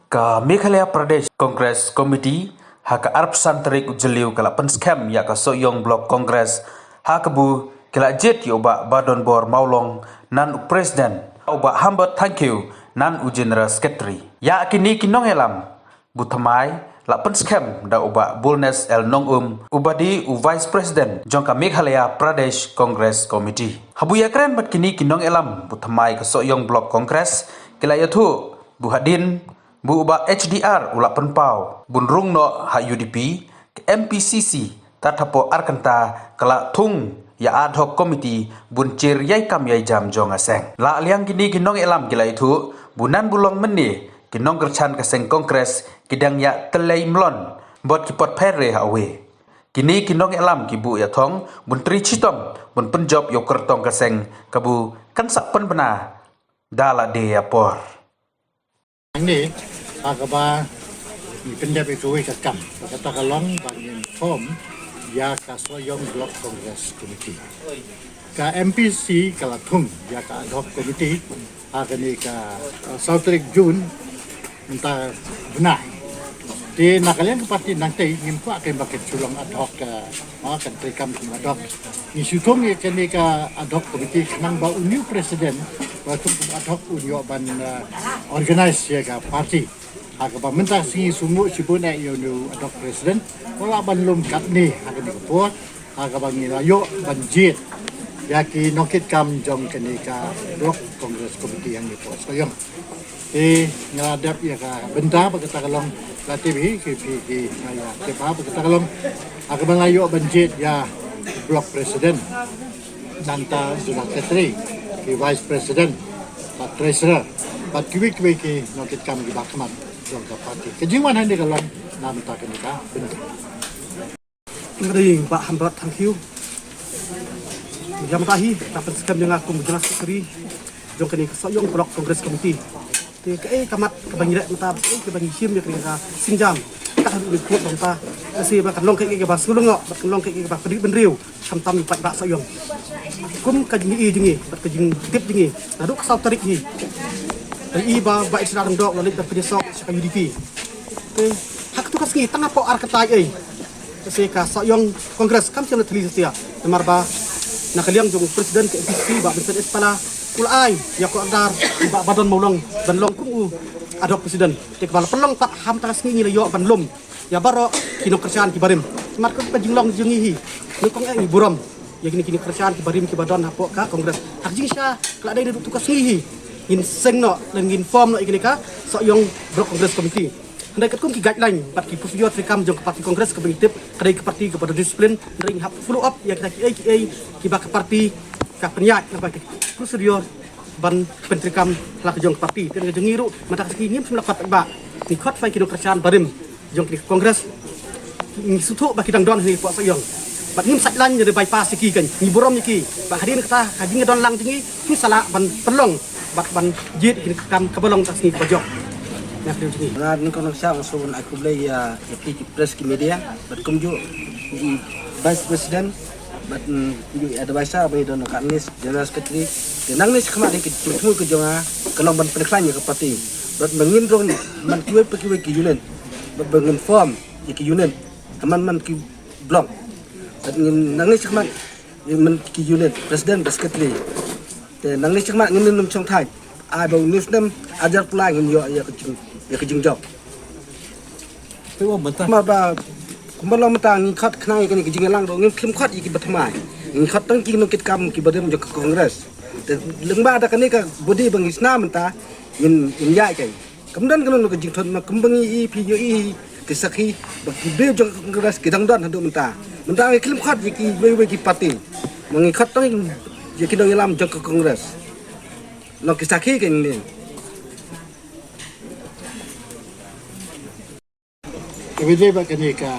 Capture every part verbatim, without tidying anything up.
Ka Meghalaya Pradesh Congress Committee ha ka arphew san tarik u Jylliew ka la pynskhem ïa ka Sohiong Block Congress ha kabu ki la jied ïa u Bah Badonbor Mawlong nan u President, u Bah Hambert Thangkhiew nan u General Secretary. Ïa kine ki nongïalam bu thymmai la pynskhem da u Bah Boldness L Nongum uba dei u Vice President jong ka Meghalaya Pradesh Congress Committee. Habu ïakren bad kine ki nongïalam bu thymmai ka Sohiong Block Congress ki la ïathuh ba hadien ba u Bah H D R u la pynpaw ban rung noh ha U D P, ka M P C C tad hapoh ar kynta ka la thung ïa ad hoc committee ban jia ïai kam ïai jam jong ka seng. La liang kine ki nongïalam ki la ïathuh ba nan ba long mynne ki nongkyrshan ka seng Congress ki dang ïa tylli mlien bad ki pyrthei re ha uwei. Kine ki nongïalam ki buh ïa thong ban trei chitom ban pynjop ïa u kyrtong ka seng kabu kan sa pynbna da lade ïa por. Hangne ha kaba ngi pyndep ïa kawei ka kam, ba kata ka long ba ngin form ïa ka Sohiong Block Congress Committee. Ka M P C ka la thung ïa ka ad hoc committee ha kane ka, uh, saw tarik June mynta bnai. Te na ka liang ka party nangtei ngim kwah kein ba ka shu long ad hoc, uh, ha kan treikam kum ad hoc. Ngi shu thung ïa kane ka ad hoc committee khnang ba une u president ba thung kum ad hoc un ïoh ban, uh, organize ïa ka party. Ha kaba mynta ka sngi sngewbha shibun eh ïa une u ad hoc president u lah ban lum katne ha kane ka por ha kaba ngi la ïoh ban jied ïa ki nongkitkam jong kane ka Block Congress Committee hangne hapoh Sohiong. Te nga la dep ïa ka bynta ba kata ka long, la tip hi ki phi ki nga ïa tip ba kata ka long ha kaba nga la ïoh ban jied ïa Block President, nangta General Secretary, ki Vice President, bad Treasurer, bad kiwei kiwei ki nongkitkam kiba khmat jong ka party. Ka jingwan hangne ka long na bynta kane ka bynta. Nga dei Bah Hambert Thangkhiew. Ïa mynta hi la pynskhem ïa nga kum u General Secretary jong kane ka Sohiong Block Congress Committee. Te kaei ka mat kaba ngi leh mynta, kaei kaba ngi shim ïa kane ka sienjam, ka ha u report mynta. Ka shu ba kan long kaei kaei kaba sngewlyngngoh, bad kan long kaei kaei kaba pynrit bynriew khamtam ïa u paidbah Sohiong. Kum ka jingïohi jong ngi bad ka jingtip jong ngi, naduh ka saw tarik hi, ka i ba Bah H D R Lyngdoh u la leit ban pynïasoh sha ka U D P. Te ha katto ka sngi tang hapoh ar kynta ei, ka shu ka Sohiong Congress kam shym la thylli satia. Namar ba na ka liang jong u President ka M P C C Bah Vincent S Pala u la ai ïa ka order ïa Bah Badon Mawlong ban long kum u ad hoc President. Te kaba la pynlong pat ha mynta ka sngi ngi la ïoh ban lum ïa baroh ki nongkyrshan kiba rim. Namar ka jinglong jong ngi hi, nyngkong eh ngi burom ïa kine ki nongkyrshan kiba rim kiba don hapoh ka Congress. Ha ka jingshisha ka la dei naduh katto ka sngi hi ngin seng noh lane ngin form noh ïa kane ka Sohiong Block Congress Committee. Hynrei katkum ki guideline bad ki procedure treikam jong ka party Congress kaba ngi tip ka dei ka party kaba don discipline, hynrei ngi hap follow up ïa kita kiei kiei kiba ka party ka pynïaid, namar ki procedure ban pyntreikam ha la ka jong ka party. Te na ka jong ngi ruh mynta ka sngi ngim shym la khot paidbah, ngi khot phi ki nongkyrshan barim jong ka Congress. Ngi sngewthuh ba ki dang don hangne hapoh Sohiong bad ngim sait lain ïa bypass ïa ki, kan ngi burom ïa ki. Bad hadien kata ka jingdon lang jong ngi ngi sa lah ban pynlong bad ban jied ïa ki kam kaba long ka sngi kaba jop. Na ka jong ngi. Nga nyngkong nyngshap nga sngewbha ban ai khublei ïa, ïa phi ki press, ki media bad kumjuh ïa i Vice President bad, mm, kumjuh i advisor ba ngi don, ka Nis General Secretary. Te nangne shakhmat ïa ki jingthmu ka jong nga ka long ban pynkhlaiñ ïa ka party bad ba ngin rung man kiwei pa kiwei ki unit bad ba ngin form ïa ki unit ha man man ki block. Bad ngin nangne shakhmat ngin man ki unit president bad secretary. Te nangne shakhmat ngin nym shongthait, ai ba u Nis nem ajar pula ngin ïoh ïa ka jing, ïa ka jingjop. Te wa mynta. Kumba ba, kumba long mynta ngi khot khnang ïa kane ka jingïalang ruh ngim khlem khot ïa kiba thymmai. Ngi khot tang ki nongkitkam kiba rim jong ka Congress. Te lyngba da kane ka body ba ngi shna mynta ngin, ngin ïaid kai. Kam don kano kano ka jingthut, ma kumba ngi i, phi ïohi hi ki sakhi ba ki briew jong ka Congress ki dang don haduh mynta. Mynta ngi khlem khot ïa kiwei wei ki party. Ma ngi khot tang ïa ki nongïalam jong ka Congress. Long ki sakhi kane. Kaba ïadei bad kane ka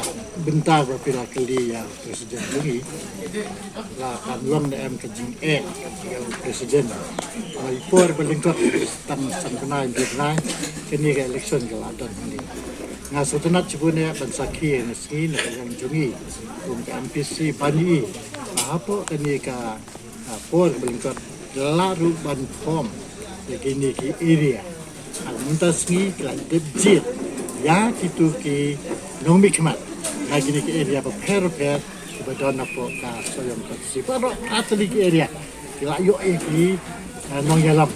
bynta ba phi la kylli ïa u president jong ngi, la kan long ne em ka jingeh ïa u president? Ba i por ba lyngkot tang san bnai, hynriew bnai kane ka election ka la don hangne. Nga sngewtynnat shibun eh ban sakhi ha kane ka sngi na ka liang jong ngi kum ka M P C C ban ïohi ba hapoh kane ka, ah, por ba lyngkot la lah ruh ban form ïa kine ki area. Mynta sngi ki la dep jied ïa kitu ki nongmihkhmat na kine ki area bapher bapher kiba don hapoh ka Sohiong constituency. Baroh katto ki area ki la ïoh ïa ki, eh, nongïalam.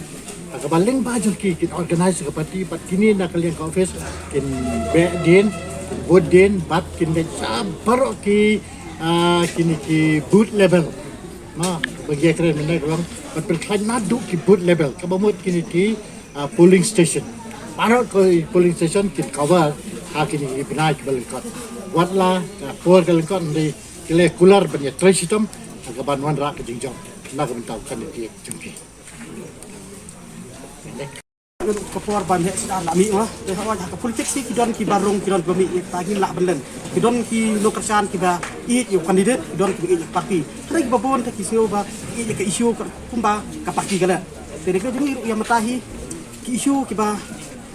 Ha kaba lyngba jong ki kin organize ka party bad kine na ka liang ka office kin beh dien, kin vote dien bad kin leit sha baroh ki, ah, kine ki booth level. Na, ba ngi ïakren mynne ka long ban pynkhlaiñ naduh ki booth level kaba mut kine ki, ah, polling station. Baroh ki polling station kin cover ha kine ki bnai kiba lyngkot. Wat la ka por ka lyngkot, hynrei ki la kular ban ïatrei shitom ha kaban wanrah ka jingjop na ka bynta u candidate jong ki. Ka por ba mih sdang la mih ma. Te hawai ha ka politics hi ki don kiba rung, ki don kiba mih, ïa kata ngim lah ban len. Ki don ki nongkyrshan kiba ïeit ïa u candidate, ki don kiba ïeit ïa ka party. Hynrei kiba bun te ki sngew ba ïeit ïa ka issue ka, kumba ka party ka leh. Te dei ka jong ngi ruh ïa mynta hi ki issue kiba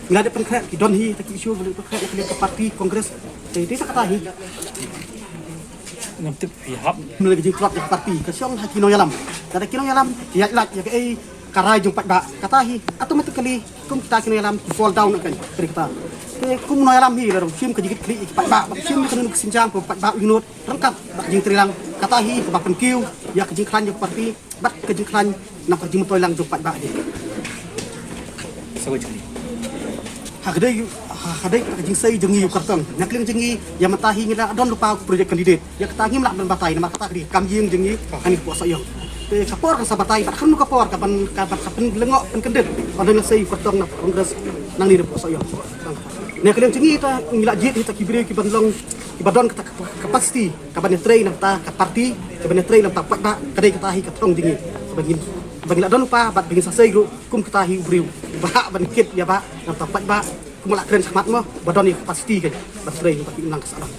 ngi la dep pynkhreh ki don hi, te ki issue ba la dep pynkhreh ïa ka party Congress. Te dei sa kata hi. Ngam tip phi hap. Mynta ka jingtlot ïa ka party ka shong ha ki nongïalam. Lada ki nongïalam ki ïaid lait ïa kaei ka rai jong paidbah, kata hi automatically kum kita ki nongïalam ki fall down kan, ka dei kata. Te kum nongïalam hi la dang shim ka jingkitkhlieh ïa ki paidbah, ba shim ka nuksa ka synjang ba paidbah u ïehnoh ryngkat bad ka jingtreilang. Kata hi kaba pynkiew ïa ka jingkhlaiñ jong ka party bad ka jingkhlaiñ na ka jingmyntoi lang jong paidbah hi. Sa wei jong ngi. Ha ka dei, ha ka dei ka jingsei jong ngi u kyrtong. Na ka liang jong ngi ïa mynta hi ngi la don lypa u project candidate. Ïa kata ngim lah ban batai namar kata ka dei ka kam ïing jong ngi ha kane ka pok Sohiong. Te ka por kan sa batai, bad kano ka por kaban, kaban sa pynlyngngoh pynkyndit ban don sei u kyrtong na Congress nangne na pok Sohiong. Na ka liang jong ngi te ngi la jied hi te ki briew kiban long, kiba don kata ka capacity kaban ïatrei na ka bynta ka party, kaban ïatrei na ka bynta paidbah, ka dei kata hi ka thong jong ngi. Ba ngin, ba ngin la don lypa bad ba ngin sa sei ruh kum kata hi u briew uba hap ban kit ïa bah na ka bynta paidbah, kumba la kren shakhmat mo, ba don ïa ka capacity ka ban trei na ka bynta ki imlang ka sahlang.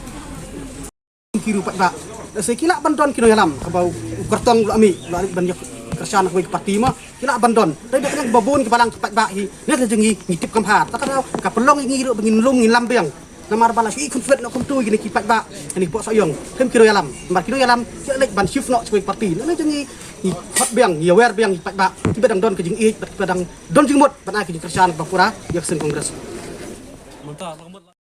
Ki riew paidbah, lehse ki lah ban don ki nongïalam kaba u kyrtong u la mih, u la ban ïakyrshan ha kawei ka party mo, ki lah ban don. Te dei ba bun ki balang ki paidbah hi na ka jong ngi ngi tip kham bha. Kata ka daw ka pynlong ïa ngi ruh ba ngin lum ngin lam biang. Namar ba la shu ïa confront noh kumto ïa kine ki paidbah ha kane ka pok Sohiong. Khlem ki nongïalam, namar ki nongïalam ki leit ban shift noh sha kawei ka party. Na ka jong ngi ngi khot biang, ngi aware biang ïa ki paidbah kiba dang don ka jingïeit bad kiba dang don jingmut ban ai ka jingkyrshan kaba pura ïa ka seng Congress.